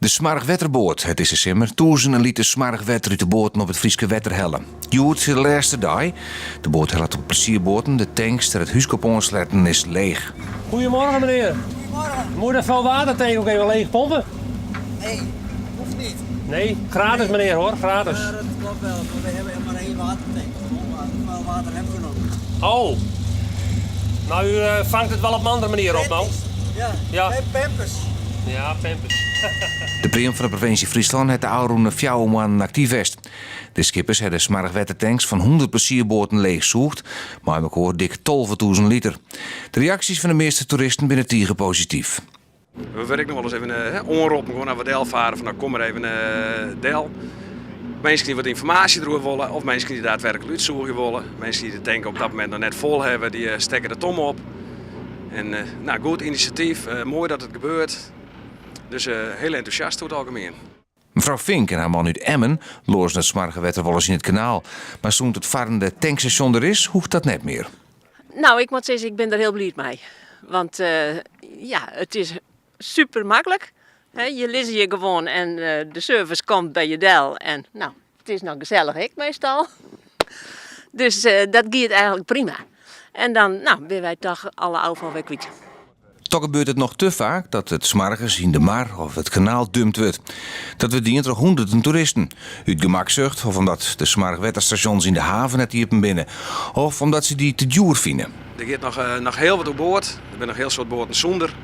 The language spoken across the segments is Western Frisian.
De smoarchwetterboat hat dizze simmer tûzenen liter smoarch wetter út de boaten op it Fryske wetter helle. Hjoed is de lêste dei. De boat hellet op plezierboaten de tanks dêr't it húske op oansletten is leech. Goedemorgen meneer. Goedemorgen. Moet de vuilwatertank ook even leeg pompen? Nee, hoeft niet. Nee, gratis meneer hoor, gratis. Ja, dat klopt wel, maar we hebben maar één watertank. Vuil water hebben we nog niet. Oh. Nou, u eh, vangt het wel op een andere manier op dan? Ja, Ja. en pampers. Ja, pampers. De pream fan de provinsje Fryslân hat de ôfrûne fjouwer moannen aktyf west. De skippers ha de smoarchwettertanks fan 100 plezierboaten leechsûgd, mei mekoar dik 12.000 liter. De reaksjes fan de measte toeristen binne tige posityf. We wurde ek noch wolris even eh, oanroppen, gewoan as we delfare, fan nou kom mar even eh, del. Minsken dy't wat ynformaasje deroer wolle of minsken dy't daadwerklik útsûgje wolle. Minsken dy't de tank op dat momint noch net fol hawwe, dy eh, stekke de tomme op. En nou, goed inisjatyf, moai dat it gebeurt. Dus hiel entûsjast oer it algemien. Mefrou Vink en har man út Emmen loazen it smoarge wetter wolris yn it kanaal. Mar sûnt it farrende tankstasjon der is, hoecht dat net mear. Nou, ik moat sizze, ik bin der hiel bliid mei. Want eh, ja, it is super maklik. Je lizze hjir gewoan en eh, de service komt by je del. En nou, it is noch gesellich ek meastal. Dus eh, dat giet eigenlik prima. En dan nou, binne wy toch alle ôffal wer kwyt. Toch gebeurt it noch te faak dat it smoargens yn de mar of it kanaal dumpt wurdt. Dat wurdt dien troch hûnderten toeristen. Ut gemaksucht of omdat de smoarchwetterstasjons yn de haven net iepen binne. Of omdat se dy te djoer fine. Der giet noch, eh, noch hiel wat oer board. Der binne noch hiel soad boaten sûnder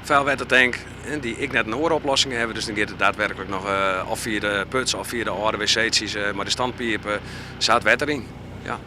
vuilwettertank, dy't ek net in oare oplossing hawwe. Dus dan giet it daadwerklik noch eh, of fia de puts of fia de âlde wc'tsjes eh, mei de standpiip sa it wetter yn. Ja.